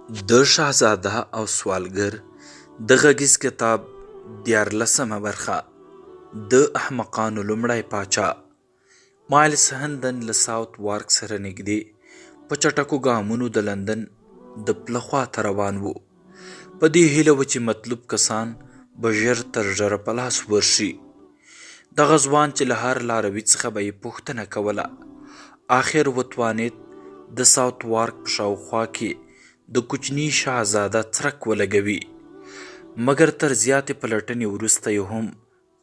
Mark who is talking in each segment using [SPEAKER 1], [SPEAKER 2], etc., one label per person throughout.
[SPEAKER 1] د شهزاده او سوالګر د غږیز کتاب دیارلسمه برخه. د احمقانو لومړی پاچا. مایلز هندن له ساوت وارک سره نږدې په چټکو ګامونو د لندن د پله خوا ته روان و. په دې هیله و چې مطلوب کسان به ژر تر ژره په لاس ورشي. دغه ځوان چې له هر لاروي څخه به یې پوښتنه کوله، اخر وتوانېد د ساوت وارک په شاوخوا کې د کوچني شهزاده څرک ولګوي، مګر تر زیاتې پلټنې وروسته یې هم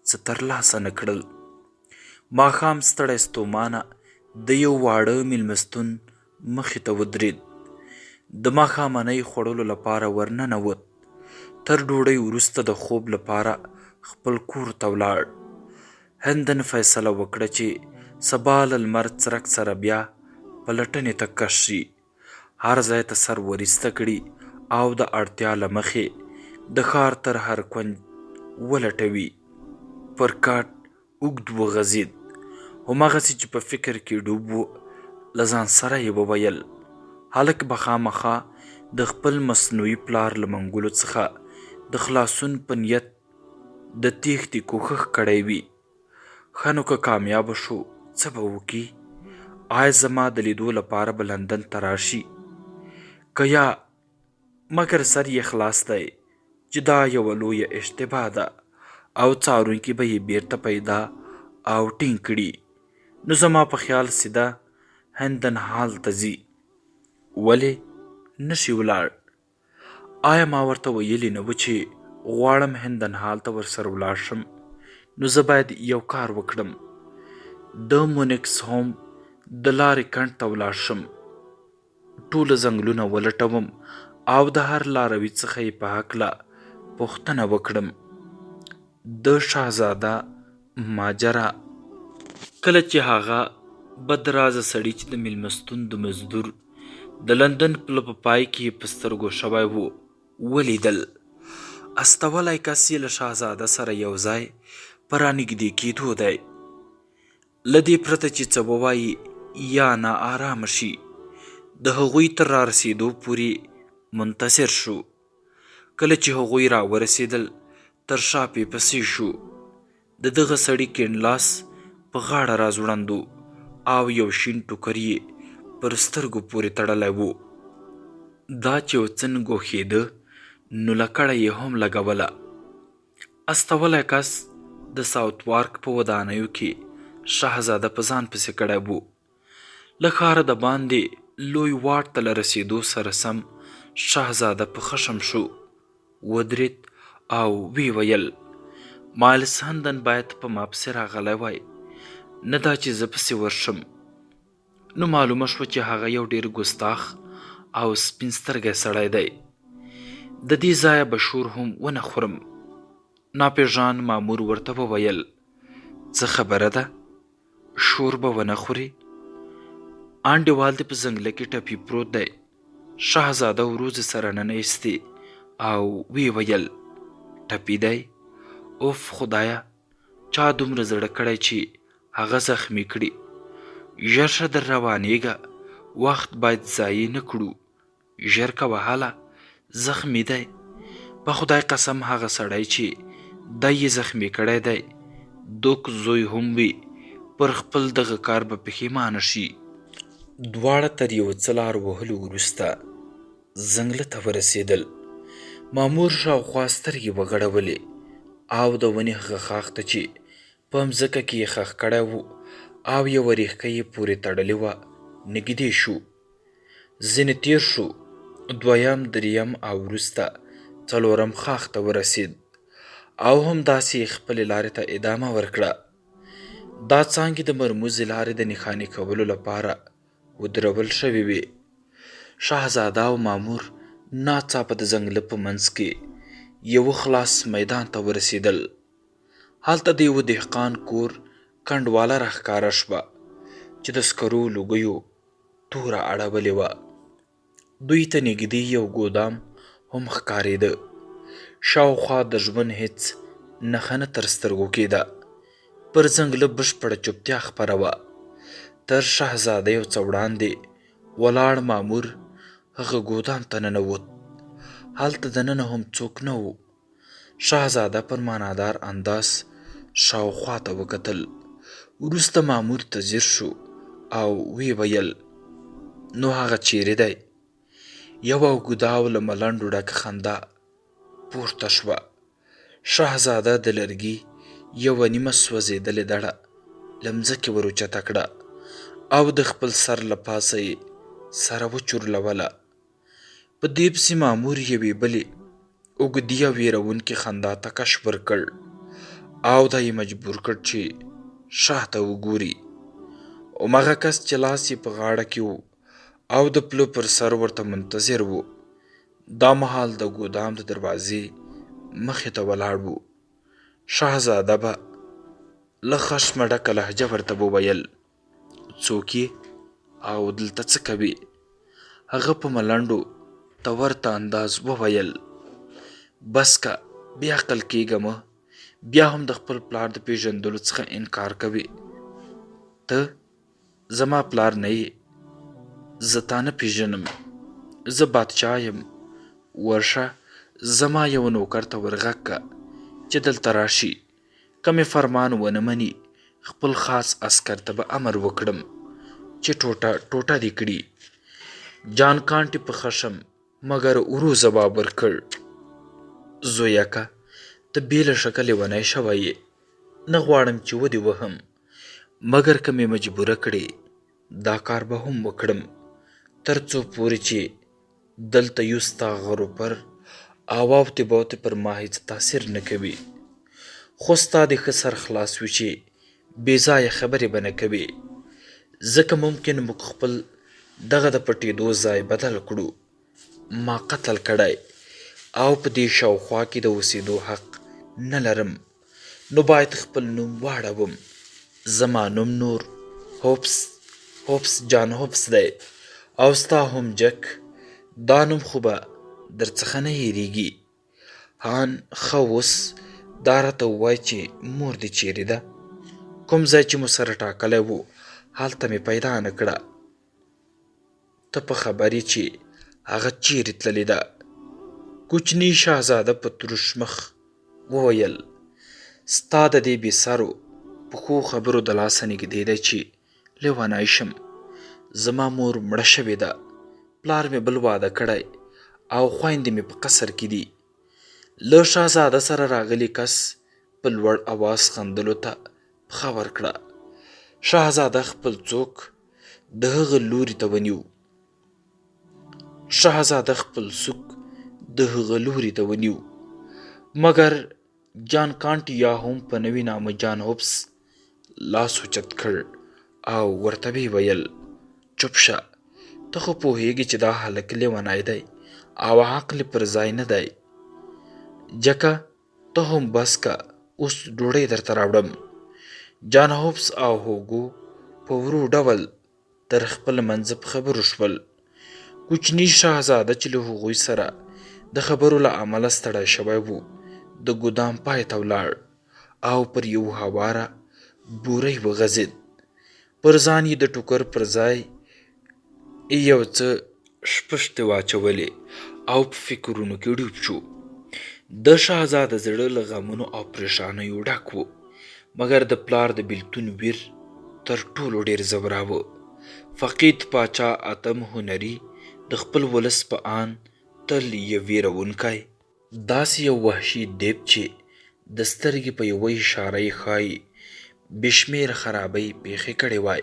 [SPEAKER 1] څه ترلاسه نه کړل. ماښام ستړی ستومانه د یو واړه میلمستون مخې ته ودرېد. د ماښامنۍ خوړلو لپاره ورننوت. تر ډوډۍ وروسته د خوب لپاره خپل کور ته ولاړ. هندن فیصله وکړه چې سبا له لمر څرک سره بیا پلټنې ته کش شي، هر ځای ته سر ورایسته کړي او د اړتیا له مخې د ښار تر هر کونج ولټوي. پر کټ اوږد وغځېد. هماغسې چې په فکر کې ډوب و، له ځان سره یې وویل، هلک به خامخا د خپل مصنوعي پلار له منګولو څخه د خلاصون په نیت د تېښتې کوښښ کړی وي. ښه نو که کامیابه شو څه به وکړي؟ آیا زما د لیدو لپاره به لندن ته راشي که یا؟ مګر سر یې خلاص دی چې دا یوه لویه اشتباه ده او څارونکي به یې بیرته پیدا او ټینګ کړي. نو زما په خیال سیده هندن هال ته ځي. ولې نشي ولاړ؟ آیا ما ورته ویلي نه و چې غواړم هندن هال ته ورسره ولاړ شم؟ نو زه باید یو کار وکړم، د مونیکس هوم د لارې کنډ ته ولاړ شم، ټوله ځنګلونه ولټوم او د هر لاروي څخه یې په هکله پوښتنه وکړم. د شهزاده ماجرا. کله چې هغه بد رازه سړي چې د میلمستون د مزدور د لندن پله په پای کې یې په سترګو شوی و، ولیدل، استولی کس یې له شهزاده سره یو ځای په رانږدې کېدو دی. له دې پرته چې څه ووايي یا ناارامه شي، د هغوی تر رارسېدو پورې منتظر شو. کله چې هغوی راورسېدل، تر شا پې پسې شو. د دغه سړي کیڼ لاس په غاړه راځوړند و او یو شین ټوکر یې پر سترګو پورې تړلی و. دا چې یو څه نګوښېده، نو لکړه یې هم لګوله. استولی کس د ساوتوارک په ودانیو کې شهزاده په ځان پسې کړی و. له ښاره د باندې لوی واټ ته له رسېدو سره سم شهزاده په خشم شو، ودرېد او ویې ویل، مایلز هندن باید په ما پسې راغلی وای، نه دا چې زه پسې ورشم. نو معلومه شوه چې هغه یو ډېر ګستاخ او سپین سترګی سړی دی. د دې ځایه به شور هم ونه خورم. ناپېژاند مامور ورته وویل، څه خبره ده؟ شور به ونه خوري؟ انډیوال دې په ځنګله کې ټپي پروت دی. شهزاده وروځې سره ننه ایستې او ویې ویل، ټپي دی؟ اوف خدایه، چا دومره زړه کړی چې هغه زخمي کړي؟ ژر شه در روانېږه، وخت باید ضایع نه کړو. ژر کوه هله، زخمي دی. په خدای قسم هغه سړی چې دی یې زخمي کړی دی، دوک زوی هم وي، پر خپل دغه کار به پښېمانه شي. دواړه تر یو څه لار وهلو وروسته ځنګله ته ورسېدل. مامور شاوخوا سترګې وغړولې او د ونې هغه ښاخ ته چې په مځکه کې یې ښخ کړی و او یوه ریښکه یې پورې تړلې وه، نږدې شو. ځینې تېر شو، دویم، دریم او وروسته څلورم ښاخ ته ورسېد او همداسې یې خپلې لارې ته ادامه ورکړه. دا څانګې د مرموزې لارې د نښاني کولو لپاره ودرول شوې وې. شهزاده او مامور ناڅاپه د ځنګله په منځ کې یوه خلاص میدان ته ورسېدل. هلته د یوه دهقان کور کنډواله راښکاره شوه چې د سکرو لوګیو توره اړولې وه. دوی ته نږدې یو ګودام هم ښکارېده. شاوخوا د ژوند هېڅ نښه نه تر سترګو کېده. پر ځنګله بشپړه چوپتیا خپره وه. تر شهزاده یو څه وړاندې ولاړ مامور هغه ګودام ته ننوت. هلته دننه هم څوک نه وو. شهزاده پر معنادار انداز شاوخوا ته وکتل. وروسته مامور ته ځیر شو او ویې ویل: نو هغه چیرې دی؟ یوه اوږده او له ملنډو ډکه خندا پورته شوه. شهزاده د لرګي یوه نیمه سوځېدلې دړه له مځکې ور اوچته کړه او د خپل سر له پاسه یې سره وچورلوله. په دې پسې مامور یوې بلې اوږدې او وېروونکې خندا ته کش ورکړ او دا یې مجبور کړ چې شاه ته وګوري. هماغه کس چې لاس یې په غاړه کې و او د پله پر سر ورته منتظر و، دا مهال د ګودام د دروازې مخې ته ولاړ و. شهزاده به له خشمه ډکه لهجه ورته وویل: څوک یې او دلته څه کوې؟ هغه په ملنډو ته ورته انداز وویل: بس که، بې عقل کېږه مه، بیا هم د خپل پلار د پېژندلو څخه انکار کوې. ته زما پلار نه یې، زه تا نه پېژنم، زه بادشاه یم، ورشه زما یوه نوکر ته ورغږ که چې دلته راشي، که مې فرمان ونه مني خپل خاص عسکر ته به امر وکړم چې ټوټه ټوټه دې کړي. جان کانټي په خشم مګر ورو ځواب ورکړ: زویکه ته بې له شکه لیونی شوی یې، نه غواړم چې ودې وهم، مګر که مې مجبوره کړې دا کار به هم وکړم، تر څو پورې چې دلته یو ستا غروپر او اوتې بوتې پر ما هیڅ تاثیر نه کوي. خو ستا دې ښه سر خلاص وي چې بې ځایه خبرې به نه کوې، ځکه ممکن موږ خپل دغه د پټېدو ځای بدل کړو. ما قتل کړی او په دې شاوخوا کې د اوسېدو حق نه لرم، نو باید خپل نوم واړوم. زما نوم نور هوپس، هوپس جان هوپس دی او ستا هم جک، دا نوم خو به درڅخه نه هېرېږي. هان، ښه اوس دا راته ووایه چې مور دې چېرې ده؟ کوم ځای چې مو سره ټاکلی و هلته مې پیدا نه کړه. ته په خبر یې چې هغه چېرې تللې ده؟ کوچني شهزاده په تروش مخ وویل: ستا د دې بې سرو پښو خبرو د لاسه نږدې دی چې لیونی شم. زما مور مړه شوې ده، پلار مې بل واده کړی او خویندې مې په قصر کې دي. له شهزاده سره راغلي کس په لوړ اواز خندلو ته پښه ورکړه. شهزاده خپل څوک د هغه لوري ته ونیو. شهزاده خپل سوک د هغه لوري ته ونیو، مګر جان کانټي یا هم په نوي نامه جان هوبس لاس اوچت کړ او ورته ویې ویل: چوپ شه، ته خو پوهېږې چې دا هلک لیونی دی او عقل یې پر ځای نه دی. جکه ته هم بس که، اوس ډوډۍ درته راوړم. جان هوبس او هوګو په ورو ډول تر خپل منځه په خبرو شول. کوچني شهزاده چې له هغوی سره د خبرو له امله ستړی شوی و، د ګودام پای ته ولاړ او پر یوه هواره بورۍ وغځېد. پر ځان یې د ټوکر پر ځای یو څه شپشتې واچولې او په فکرونو کې ډوب شو. د شهزاده زړه له غمونو او پریشانیو ډک و، مګر د پلار د بیلتون ویر تر ټولو ډېر ځوراوه. فقید پاچا اتم هنري د خپل ولس په آند تل یو ویرونکی، داسې یو وحشي دېب چې د سترګې په یوه اشاره یې ښایي بې شمېره خرابۍ پېښې کړې وای.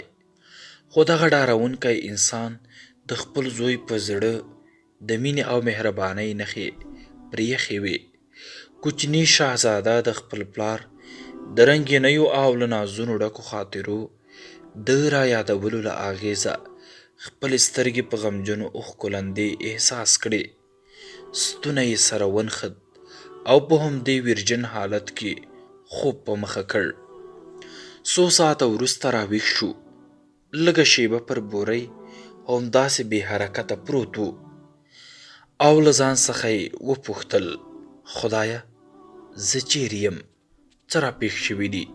[SPEAKER 1] خو دغه ډارونکی انسان د خپل زوی په زړه د مینې او مهربانۍ نښې پرېښې وې. کوچني شهزاده د خپل پلار د رنګینیو او له نازونو ډکو خاطرو د را یادولو له اغېزه خپلې سترګې په غمجنو اوښکو لندې احساس کړې. ستونی یې سره ونښت او په همدې ویرجن حالت کې خوب په مخه کړ. څو ساعته وروسته راویښ شو. لږه شېبه پر بورۍ همداسې بې حرکته پروت و او له ځان څخه یې وپوښتل: خدایه زه چېرې یم؟ څه راپېښ شوي دي؟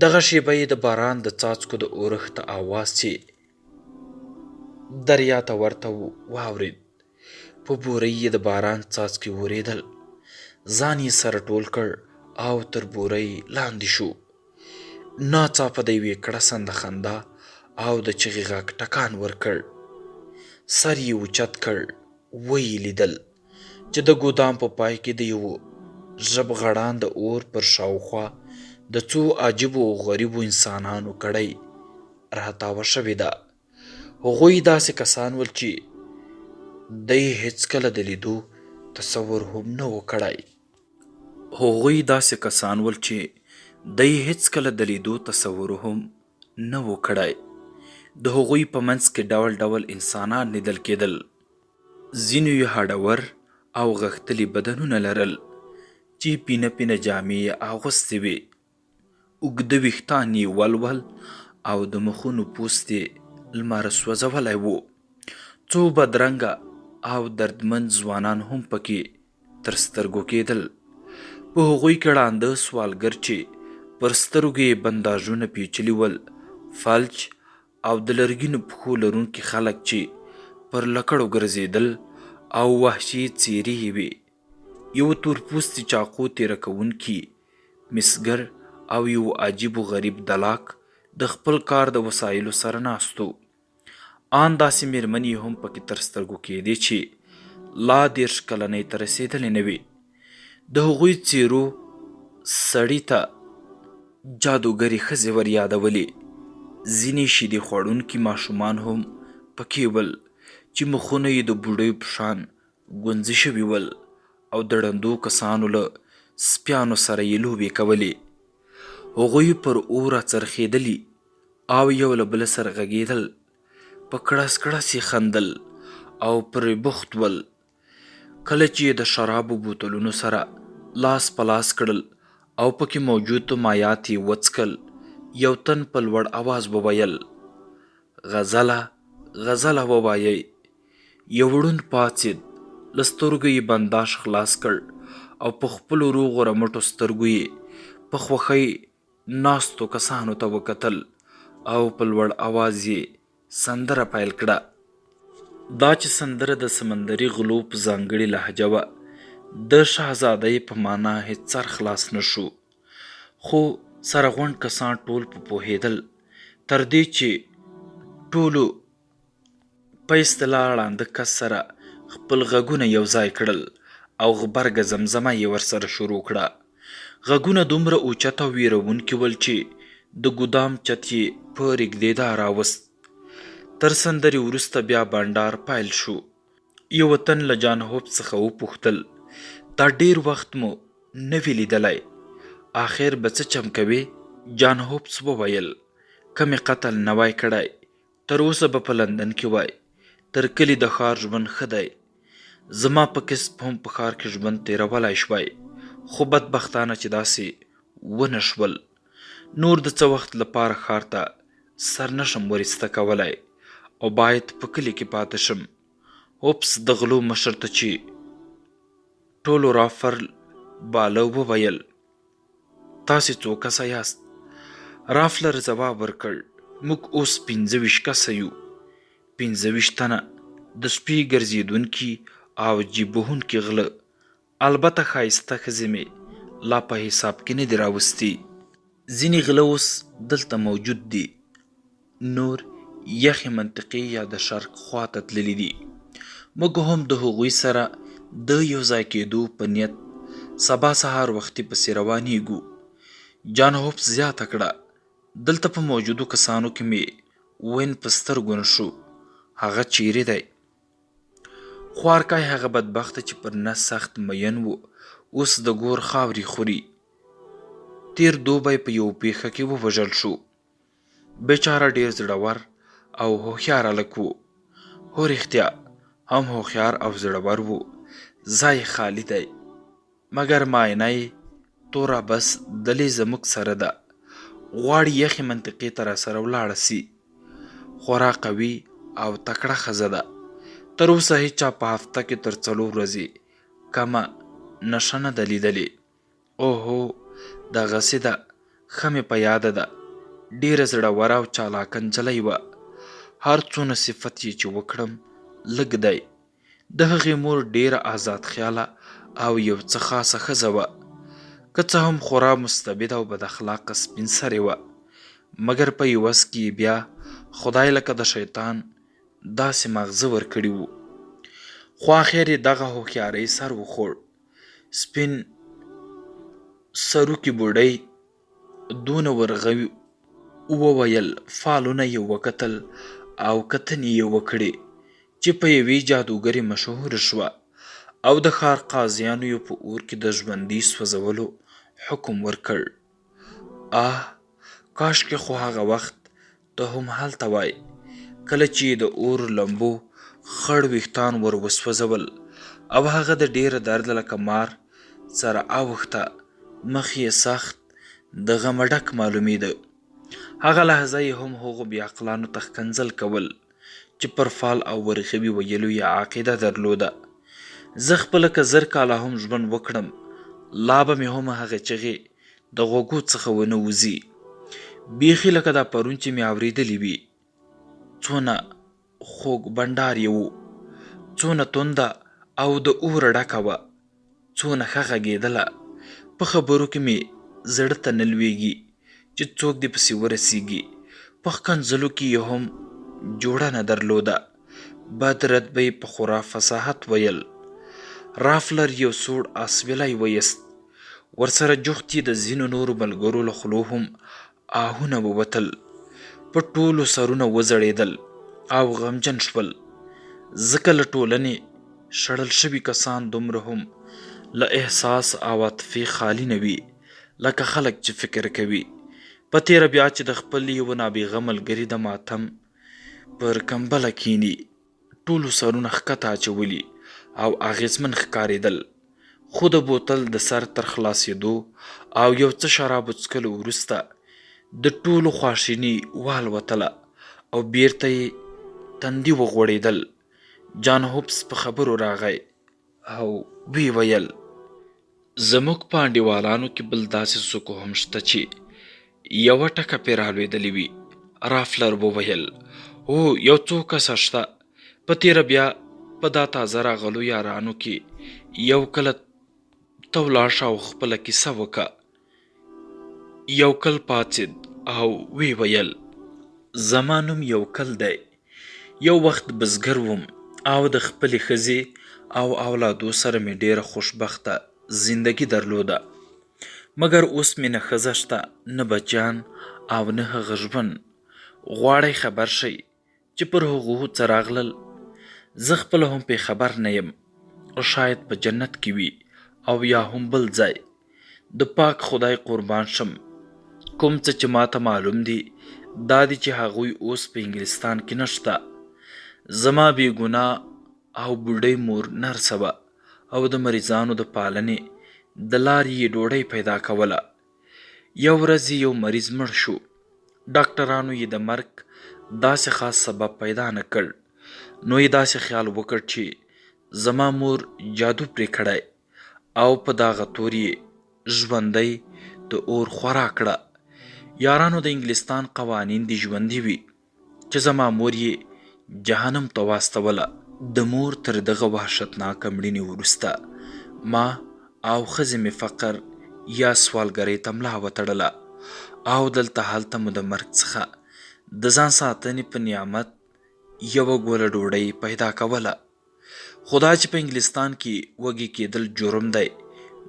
[SPEAKER 1] دغه شېبه یې د باران د څاڅکو د اورښت اواز چې دریا ته ورته و، واورېد. په په بورۍ یې د باران څاڅکي ورېدل. ځان یې سره ټول کړ او تر بورۍ لاندې شو. ناڅاپه د یوې کړسنده خندا او د چیغې غږ ټکان ورکړ. سر یې اوچت کړ، ویې لیدل چې د ګودام په پای کې د یوه ژبغړانده اور پر شاوخوا د څو عجیبو او غریبو انسانانو کړۍ راتاوه شوې ده. هغوی داسې کسان ول چې ده یې هېڅکله د لیدو تصور هم نه و کړی. هغوی داسې کسان ول چې ده یې هېڅکله د لیدو تصور هم نه و کړی. د هغوی په منځ کې ډول ډول انسانان لیدل کېدل. ځینو یې هډور او غښتلي بدنونه لرل چې پینه پینه جامې یې اغوستې وې. اوږده ویښتان یې ول ول او د مخونو پوست یې لمر سوځولی و. څو بدرنګه او دردمن ځوانان هم پکې تر سترګو کېدل. په هغوی کې ړانده سوالګر چې پر سترګو یې بنداژونه پیچلي ول، فلج او د لرګینو پښو لرونکي خلک چې پر لکړو ګرځېدل او وحشي څېرې یې وې. یوه تور پوستي چاقو تېره کوونکي مسګر او یو عجیب و غریب دلاک د خپل کار د وسایلو سره ناست وو. آن داسې مېرمنې یې هم پکې تر سترګو کېدې چې لا 30 کلنۍ ته رسېدلې نه وې. د هغوی څېرو سړي ته جادوګرې ښځې ور یادولې. ځینې شیدې خوړونکي ماشومان هم پکې ول چې مخونه یې د بوډیو په شان ګونځې شوي ول او د ړندو کسانو له سپیانو سره یې لوبې کولې. هغوی پر اور راڅرخېدلي او یو له بله سره غږېدل، په کړس کړس یې خندل او پرې بوخت ول. کله چې یې د شرابو بوتلونو سره لاس په لاس کړل او پکې موجود مایعات یې وڅکل، یو تن په لوړ اواز وویل: غزله، غزله ووایئ. یو ړوند پاڅېد، له سترګو یې بنداژ خلاص کړ او په خپلو روغو رمټو سترګو یې په خوښۍ ناستو کسانو ته وکتل او په لوړ اواز یې سندره پیل کړه. دا چې سندره د سمندري غلو په ځانګړې لهجه وه، د شهزاده یې په مانا هېڅ سر خلاص نه شو، خو سره غونډ کسان ټول په پوهېدل، تر دې چې ټولو په اصطلاح ړانده کس سره خپل غږونه یو ځای کړل او غبرګه زمزمه یې ورسره شروع کړه. غږونه دومره اوچت او ویرونکي ول چې د ګودام چت یې په رېږدېدا راوست. تر سندرې وروسته بیا بنډار پیل شو. یوه تن له جان هوپ څخه وپوښتل، دا ډېر وخت مو نه وي لیدلی، اخر به څه چم کوې؟ جان هوپس وویل، که مې قتل نه وای کړی، تر اوسه به په لندن کې وای. تر کلي د ښار ژوند ښه دی. زما په کسب هم په ښار کې ژوند تېرولای شوای، خو بدبختانه چې داسې ونه شول. نور د څه وخت لپاره ښار ته سر نه شم ور ایسته کولای او باید په کلي کې پاتې شم. هوپس د غلو مشر ته چې ټولو رافرل باله وویل. تاسې څو کسه یاست؟ رافلر ځواب ورکړ، موږ اوس 25 کسه یو. 25 تنه د شپې ګرځېدونکي او جیب وهونکي غله. البته ښایسته ښځې مې لا په حساب کې نه دي راوستي. ځینې غله اوس دلته موجود دي. نور یخې منطقې یا د شرق خوا ته تللي دي. موږ هم د هغوی سره د یو ځای کېدو په نیت سبا سهار وختي پسې روانېږو. جان هوپس زیاته کړه، دلته په موجودو کسانو کې مې وین په سترګو نه شو. هغه چیرې دی؟ خوارکی هغه بدبخته چې پر نس سخت مین و، اوس د ګور خاورې خوري. تېر دوبی په یوه پېښه کې ووژل شو. بېچاره ډېر زړور او هوښیار هلک و. هو رښتیا هم هوښیار او زړور و. ځای یې خالي دی. مګر معاینه یې توره بس دلې زموږ سره ده. غواړي یخې منطقې ته راسره ولاړه سي. خورا قوي او تکړه ښځه ده. تر اوسه هیچا په هفته کې تر 4 ورځې کمه نشه نه ده لیدلې. اوهو دغسې ده، ښه مې په یاده ده. ډېره زړوره او چالاکه نجلۍ وه. هر څونه صفت یې چې وکړم لږ دی. د هغې مور ډېره ازاد خیاله او یو څه خاصه ښځه وه. که څه هم خورا مستبده او بد اخلاقه سپین سرې وه، مګر په عوض کې یې بیا خدای لکه د شیطان داسې ماغزه ورکړي وو. خو اخر یې دغه هوښیارۍ سر وخوړ. سپین سروکي بوډۍ دونه ورغوي وویل، فالونه یې وکتل او کتنې یې وکړې چې په یوې جادوګرې مشهوره شوه او د ښار قاضیانو یې په اور کې د ژوندي سوځولو حکم ورکړ. آه کاشکې خو هغه وخت ته هم هلته وای، کله چې یې د اور لمبو خړ ویښتان ور وسوځول او هغه د ډېره درده لکه مار سره اوښته، مخ یې سخت د غمه ډک معلومېده. هغه لحظه یې هم هغو بې عقلانو ته ښکنځل کول چې پر فال او ورغوي ویلو یې عقیده درلوده. زه خپله که 1000 کاله هم ژوند وکړم، لا به مې هم هغه چغې د غوږو څخه ونه وځي. بیخي لکه دا پرون چې مې اورېدلې وي. څونه خوږ بنډار یې و، څونه تونده او د اوره ډکه وه، څونه ښه غږېدله. په خبرو کې مې زړه ته نه لوېږي چې څوک دې پسې ورسېږي. په ښکنځلو کې یې هم جوړه نه درلوده. بد رد به یې په خورا فصاحت ویل. رافلر یو سوړ اسویلی وایست. ورسره جوخت یې د ځینو نورو ملګرو له خولو هم آهونه ووتل. په ټولو سرونه وځړېدل او غمجن شول، ځکه له ټولنې شړل شوي کسان دومره هم له احساس او عاطفې خالي نه وي لکه خلک چې فکر کوي، په تېره بیا چې د خپل یوه نابغه ملګري د ماتم پر کمبله کښېني. ټولو سرونه ښکته اچولي او اغېزمن ښکارېدل، خو د بوتل د سر تر خلاصېدو او یو څه شرابو څکلو وروسته د ټولو خواشیني والوتله او بېرته یې تندي وغوړېدل. جان هوبس په خبرو راغی او ویې ویل. زموږ په انډیوالانو کې بل داسې څوک هم شته چې یوه ټکه پرې رالوېدلې وي. رافلر وویل، هو یو څو کسه شته، په تېره بیا په دا تازه راغلو یارانو کې یو کله ته ولاړ شه او خپله کیسه وکه. یوکل پاڅېد او ویې ویل. زما نوم یوکل دی. یو وخت بزګر وم او د خپلې ښځې او اولادو سره مې ډېره خوشبخته زندګي درلوده. مګر اوس مې نه ښځه شته، نه بچیان او نه هغه ژوند. غواړئ خبر شئ چې پر هغو څه راغلل؟ زه خپله هم پرې خبر نه یم. شاید په جنت کې وي او یا هم بل ځای. د پاک خدای قربان شم. کوم څه چې ماته معلوم دي دا دي چې هغوی اوس په انګلستان کې نشته. زما بې ګناه او بوډۍ مور نرسه وه او د مریضانو د پالنې د لارې یې ډوډۍ پیدا کوله. یو ورځ یې یو مریض مړ شو. ډاکټرانو یې د مرګ داسې خاص سبب پیدا نه کړ، نو یې داسې خیال وکړ چې زما مور جادو پرې کړی او په داغه تور یې ژوندۍ د اور خورا کړه. یارانو د انګلستان قوانین دې ژوندي وي چې زما مور یې جهنم ته واستوله. د مور تر دغه وحشتناکه مړینې وروسته ما او ښځې مې فقر یا سوالګرۍ ته ملا وتړله او دلته هلته مو د مرګ څخه د ځان ساتنې په نعمت یوه ګوله ډوډۍ پیدا کوله. خو دا چې په انګلستان کې وږي کېدل جرم دی،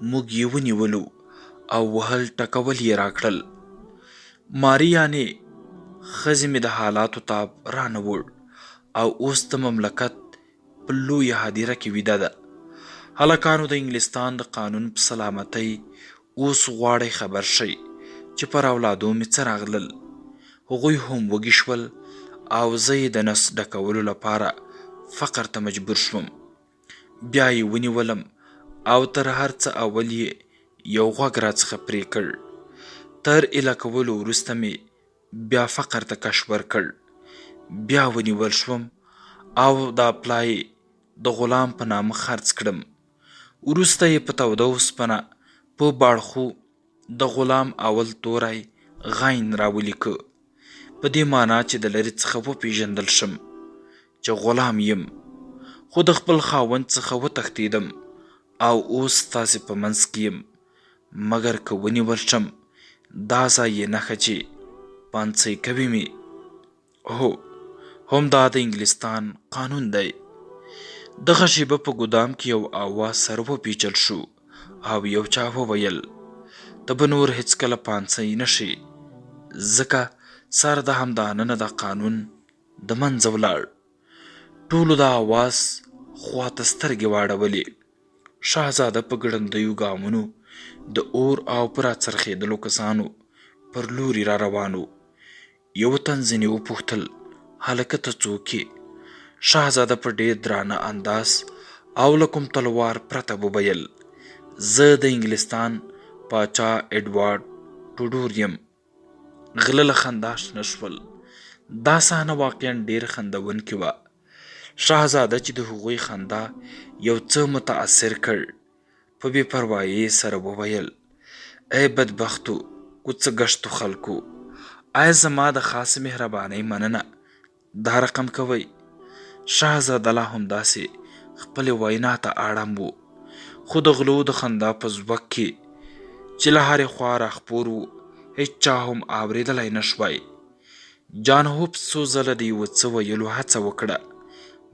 [SPEAKER 1] موږ یې ونیولو او وهل ټکول یې راکړل. ماري یانې ښځې مې د حالاتو تاب رانه وړ او اوس د مملکت په لویه هدیره کې ویده ده. هلکانو د انګلستان د قانون په سلامتۍ اوس غواړئ خبر شئ چې پر اولادو مې څه راغلل. هغوی هم وږي شول او زه یې د نس ډکولو لپاره فقر ته مجبور شوم. بیا یې ونیولم او تر هر څه اول یې یو غوږ راڅخه پرې کړ. تر ایله کولو وروسته مې بیا فقر ته کش ورکړ. بیا ونیول شوم او دا پلا یې د غلام په نامه خرڅ کړم. وروسته یې په توده اوسپنه په باړخو د غلام اول توری غین راولیکه، په دې مانا چې د لرې څخه وپېژندل شم چې غلام یم. خو د خپل خاوند څخه وتښتېدم او اوس ستاسې په منځ کې یم، مګر که ونیول شم، دا ځای یې نښه چې پانڅۍ کوي مې. هو، همدا د انګلستان قانون دی. دغه شېبه په ګودام کې یو آواز سره وپیچل شو او یو چا وویل، ته به نور هېڅکله پانڅۍ نه شې، ځکه سر د همدا ننه دا قانون د منځه ولاړ. ټولو د آواز خوا ته سترګې واړولې. شهزاده په ګړندیو ګامونو د اور او په راڅرخېدلو کسانو پر لوري را روان و. یوه تن ځینې وپوښتل، هلکه ته څوک یې؟ شهزاده په ډېر درانه انداز او له کوم تلوار پرته وویل، زه د انګلستان پاچا اډوارډ ټوډور یم. غله له خندا شنه شول. دا صحنه واقعا ډېره خندوونکې وه. شهزاده چې د هغوی خندا یو څه متاثر کړ، په بې پروایۍ سره وویل، ای بدبختو کوڅه ګشتو خلکو! آیا زما د خاصې مهربانۍ مننه دا رقم کوئ؟ شهزاده لا همداسې خپلې وینا ته اړم و، خو د غلو د خندا په ځوږ کې چې له هرې خوا راخپور و، هېچا هم اورېدلی نه شوای. جان هوپس څو ځله د یوه څه ویلو هڅه وکړه،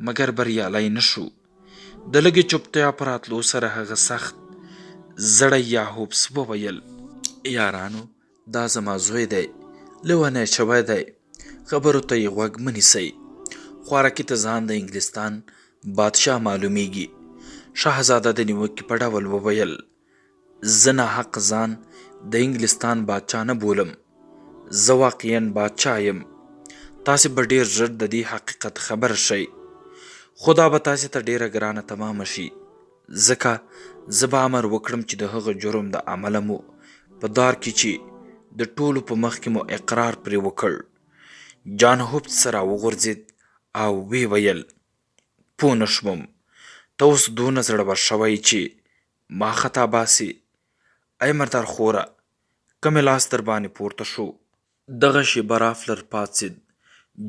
[SPEAKER 1] مګر بریالی نه شو. د لږې چوپتیا په راتلو سره هغه سخت زړی یا هوپس وویل. یارانو دا زما زوی دی، لیونی شوی دی، خبرو ته یې غوږ مه نیسئ. خوارکي ته ځان د انګلستان بادشاه معلومیږي. شهزاده د نیوکې په ډول وویل. زه ناحق ځان د انګلستان بادشاه نه بولم. زه واقعا بادشاه یم. تاسې به ډېر ژر د دې حقیقت خبر شئ. خو دا به تاسې ته ډېره ګرانه تمامه شي، ځکه زه به امر وکړم چې د هغه جرم د امله مو په دار کې چې د ټولو په مخ کې مو اقرار پرې وکړ. جان هوپس راوغورځېد او ویې ویل، پوه نه شوم، ته اوس دونه زړور شوی یې چې ما خطا باسې؟ ای مردار خوره! که مې لاس درباندې پورته شو. دغه شېبه رافلر پاڅېد،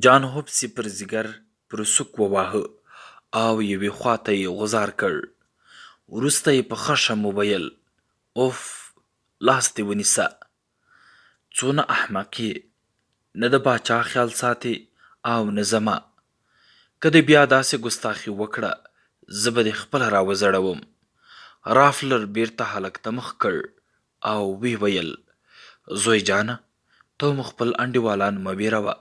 [SPEAKER 1] جان هوپس یې پر ځیګر پر سوک وواهه او یوې خوا ته یې غوځار کړ. وروسته یې په خشم وویل، اوف! لاس دې ونیسه! څونه احمق یې! نه د باچا خیال ساتې او نه زما. که دې بیا داسې ګستاخي وکړه، زه به دې خپله راوځړوم. رافلر بېرته هلک ته مخ کړ او ویې ویل، زوی جانه! ته هم خپل انډیوالان مه وېروه.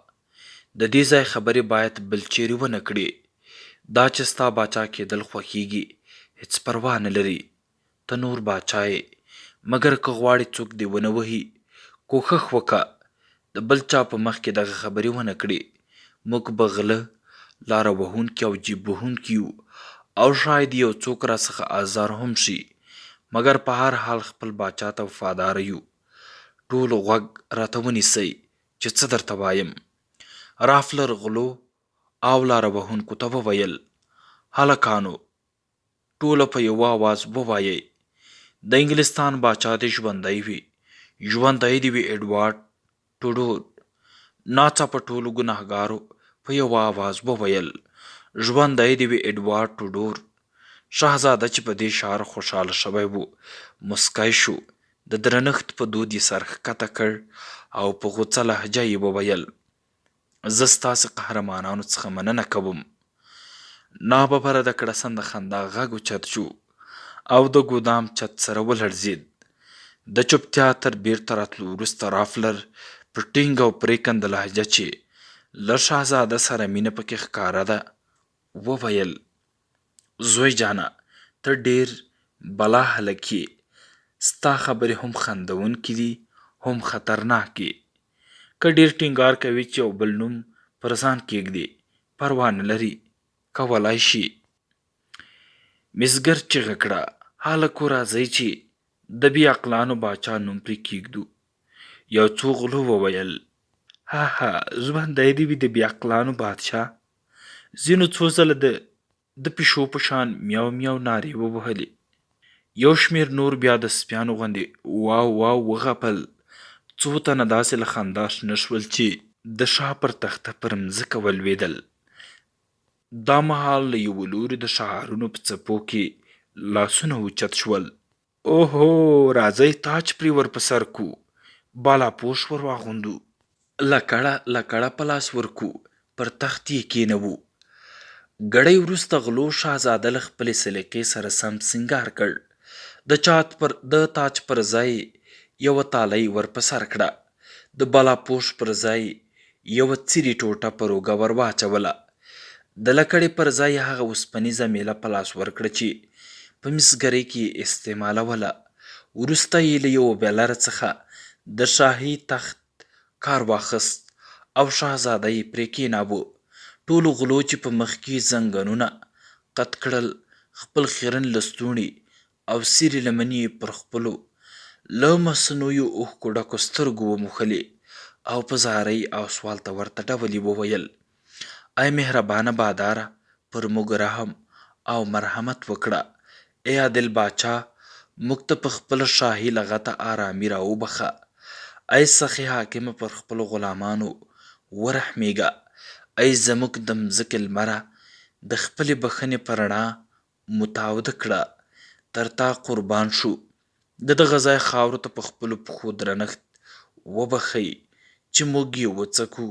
[SPEAKER 1] د دې ځای خبرې باید بل چېرې ونه کړې. دا چې ستا باچا کېدل خوښېږي، هېڅ پروا نه لري. ته نور باچا یې، مګر که غواړې څوک دې ونه وهي، کوښښ وکه د بل چا په مخ کې دغه خبرې ونه کړې. موږ به غله، لاره وهونکي او جیب وهونکي یو او شاید یو څوک راڅخه ازار هم شي، مګر په هر حال خپل باچا ته وفاداره یو. ټول غوږ راته ونیسئ چې څه درته وایم. رافلر غلو او لاره وهونکو ته وویل، هلکانو! ټوله په یوه اواز ووایئ، د انګلستان باچا دې ژوندی وي، ژوندی دې وي اډوارډ ټوډور. ناڅاپه ټولو ګناهګارو په یوه اواز وویل، ژوندی دې وي اډوارډ ټوډور. شهزاده چې په دې شعار خوشاله شوی و، مسکی شو، د درنښت په دود یې سر ښکته کړ او په غوڅه لهجه یې وویل، زه ستاسې قهرمانانو څخه مننه کوم. ناببره د کړسن د خندا غږ اوچت شو او د ګودام چت سره ولړزېد. د چوپتیا تر بیرته راتلو وروسته رافلر په ټینګه او پرېکنده لهجه چې له شهزاده سره مینه پکې ښکاره ده وویل، زوی جانه ته ډېر بلا هلک یې، ستا خبرې هم خندوونکې دي هم خطرناکې. که ډېر ټینګار کوې چې یو بل نوم پر ځان کېږدې، پروا نه لري، کولای شي. مسګر چیغه کړه، هلکو راځئ چې د بې عقلانو باچا نوم پرې کېږدو. یو څو غلو وویل. ها ها ژوندی دې وي د بې عقلانو بادشاه. ځینو څو ځله د د پیشو په شان میاو میاو نارې ووهلې. یو شمېر نور بیا د سپیانو غوندې واو واو وغپل. څو تنه داسې له خندا شنه شول چې د شا پر تخته پر مځکه ولوېدل. دا مهال له یوه لوري د شعارونو په څپو کې لاسونه اوچت شول. اوهو، راځئ تاج پرې ور په سر کو، بالاپوش ور واغوندو. لکړه لکړه په لاس ورکو، پر تخت یې کېنوو. ګړی وروسته غلو شهزاده له خپلې سلیقې سره سم سینګار کړ. د چات پر د تاج پر ځای یې یوه تالۍ ور په سر کړه. د بالاپوش پر ځای یې یوه څیرې ټوټه پر اوږه ور واچوله. د لکړې پر ځای یې هغه اوسپنیزه میله په لاس ورکړه چې په مسګرۍ کې یې استعمالوله. وروسته یې له یوه بیلره څخه د شاهي تخت کار واخیست او شهزاده یې پرې کېناوه. ټولو غلو چې په مخ کې یې زنګنونه قت کړل، خپل خیرن لستوڼي او څیرې لمنې یې پر خپلو له مصنوعي اوښکو ډکو سترګو وموښلې او په زارۍ او سوال ته ورته ډول یې وویل. ای مهربانه باداره پر موږ رحم او مرحمت وکړه، ای عادل باچا موږ ته په خپله شاهي لغته آرامي را وبخښه، ای سخي حاکمه پر خپلو غلامانو ورحمېږه، ای زموږ د مځکې لمره د خپلې بښنې په رڼا مو تاوده کړه، تر تا قربان شو، د دغه ځای خاورو ته په خپلو پښو درنښت وبخښئ چې موږ یې وڅکو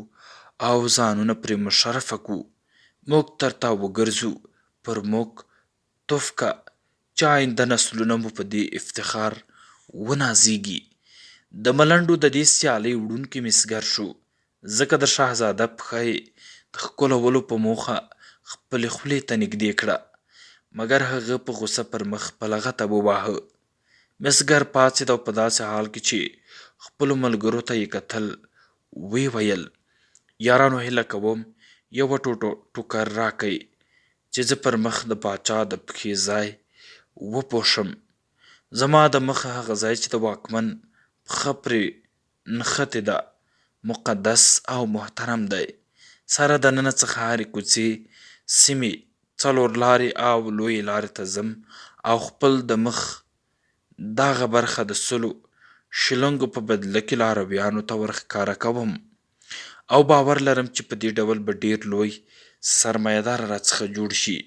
[SPEAKER 1] او ځانونه پرې مشرفه کړو، موږ تر تا وګرځو، پر موږ تف که چې آینده نسلونه مو په دې افتخار ونازېږي. د ملنډو د دې سیالۍ وړونکی مسګر شو، ځکه د شهزاده پښه یې د ښکلولو په موخه خپلې خولې ته نږدې کړه، مګر هغه په غوسه پر مخ په لغته وواهه. مسګر پاڅېد او په داسې حال کې چې خپلو ملګرو ته یې کتل، ویې ویل، یارانو هیله کوم یوه ټوټه ټوکر راکړئ چې زه پر مخ د پاچا د پښې ځای وپوښم. زما د مخ هغه ځای چې د واکمن پښه پرې نښتې ده، مقدس او محترم دی. سره دننه څخه هرې کوڅې، سیمې، څلورلارې او لویې لارې ته ځم او خپل د مخ دغه برخه د سلو شلنګو په بدله کې لارویانو ته ورښکاره کوم او باور لرم چې په دې ډول به ډېر لوی سرمایه دار راڅخه جوړ شي.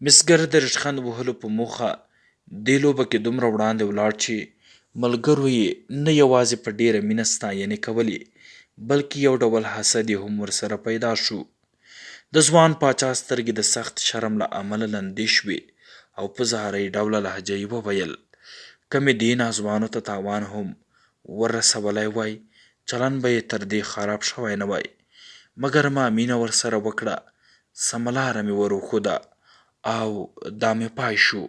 [SPEAKER 1] مسګر د ریشخند وهلو په موخه دې لوبه کې دومره وړاندې ولاړ چې ملګرو یې نه یوازې په ډېره مینه ستاینې کولې، بلکې یو ډول حسد یې هم ورسره پیدا شو. د ځوان پاچا سترګې د سخت شرم له امله لندې شوې او په زارۍ ډوله لهجه یې وویل، که مې دې ناځوانو ته تاوان هم ور رسولی وای، چلند به یې تر دې خراب شوی نه وای، مګر ما مینه ورسره وکړه، سمه لاره مې ور وښوده او دا مې پای شو.